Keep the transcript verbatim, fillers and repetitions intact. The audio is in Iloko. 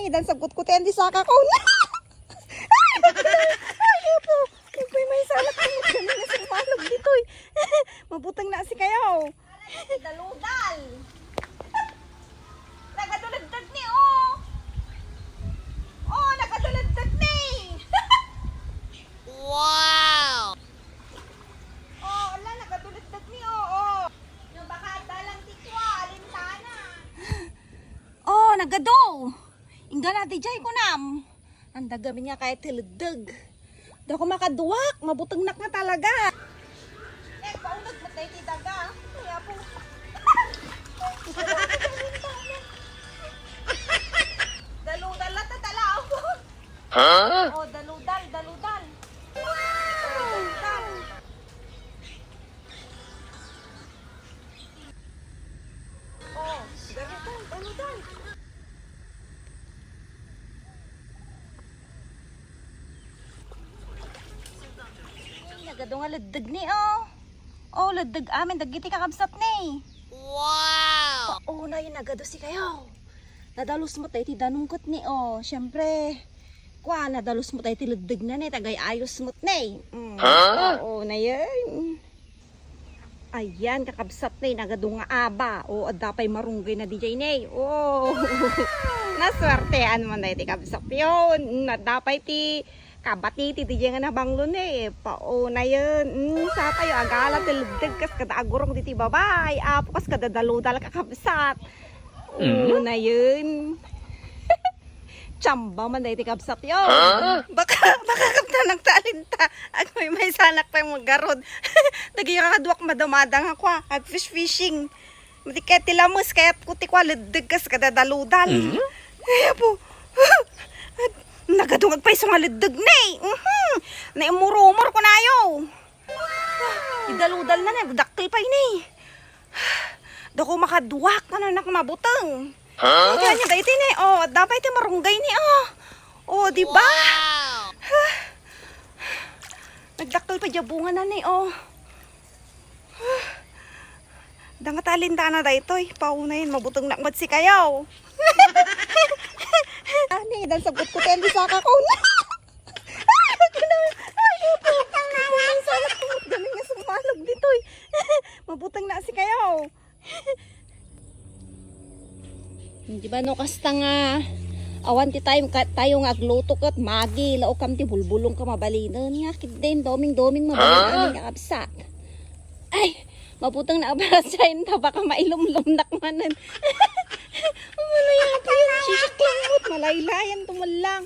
Idan sa kutkutian ti saka ko. Ay, Apo! Nagpaymaysanak ko. Ganun na sa umalog ditoy. Mabuteng na si kayo. Daludal. Nagaduleddag ni, oh. Oh, nagaduleddag ni. Wow! Oh, ala, nagaduleddag ni, oh, oh. Nga baka dalang ti kua, alintana. Oh, nagado. Inggana ti jay kunam. Ang dagamin nga kaya ti leddeg. Dako makaduak, mabutengnak nga talaga. Eh, paunag mo tayo ti daga. Kaya po. Daludal na tatalaw. Ha? Oh, daludal, daludal. Oh, daludal. Oh, daludal, daludal. Ay, nagado nga leddeg ni, oh. Oh, leddeg amin dagiti kakabsat ni. Wow! Paunay nagado si kayo. Nadalus mo tayo ti danungkot ni, oh. Siyempre, kwa, nadalus mo tayo ti leddeg na ni, tagay ayos mo ni. Mm. Ha? Oo, na yan. Ayan, kakabsat ni, nagado nga aba. O, adda pay marunggay na di jay ni. O, naswertean mo na iti kabsat yun. Mm, adda pay ti kabati ti di jay nga nabanglo ni. Pauna yun. Mm, sa tayo, agala ti leddeg kas kada agurong diti babay. Apo kas kada daludal kakabsat. Mm. Una yun. Chamba man dahiti kabsat yo. Ha? Baka, baka kapta nagtalin ta. Agmaymaysanak pay magarod. Dagiti kakaduak madamada nga kwa, ag fish fishing. Madi ket ti lames, kayat ko ti kwa leddeg kas kada daludal. Mm. Ay, apo. Nagado nga agpayso nga leddeg ni. Mhm. Naimurumor ko nayo. Idaludal na ni, dakkel pay ni. Dako makaduak, ano nak mabuteng. Ha? Kaya niya daytoy ni, oh, adda pay ti marunggay ni, oh. Oh, di ba? Wow! Nagdakkel pay diay bunga na ni, oh. Dangatalin ta na daytoy, pauna yun, mabuteng nak mat si kayaw. Ani, dan sa kutkutian ti saka ko. Ay, apo. Ay, apo. Ay, sana tumot gamin nga sumalog ditoy. Mabuteng na si kayo. Di ba no, kasta nga awan ti time ka, tayo nga agluto ket Maggi, laokam ti bulbulong ka mabalinen nga kidden, doming-doming mabalinen nga kabsat. Ay, mabuteng na abras siya, inta baka mailumlum nak manen. Malaya pa yun, sisak lang mo't malaylayan tumallang.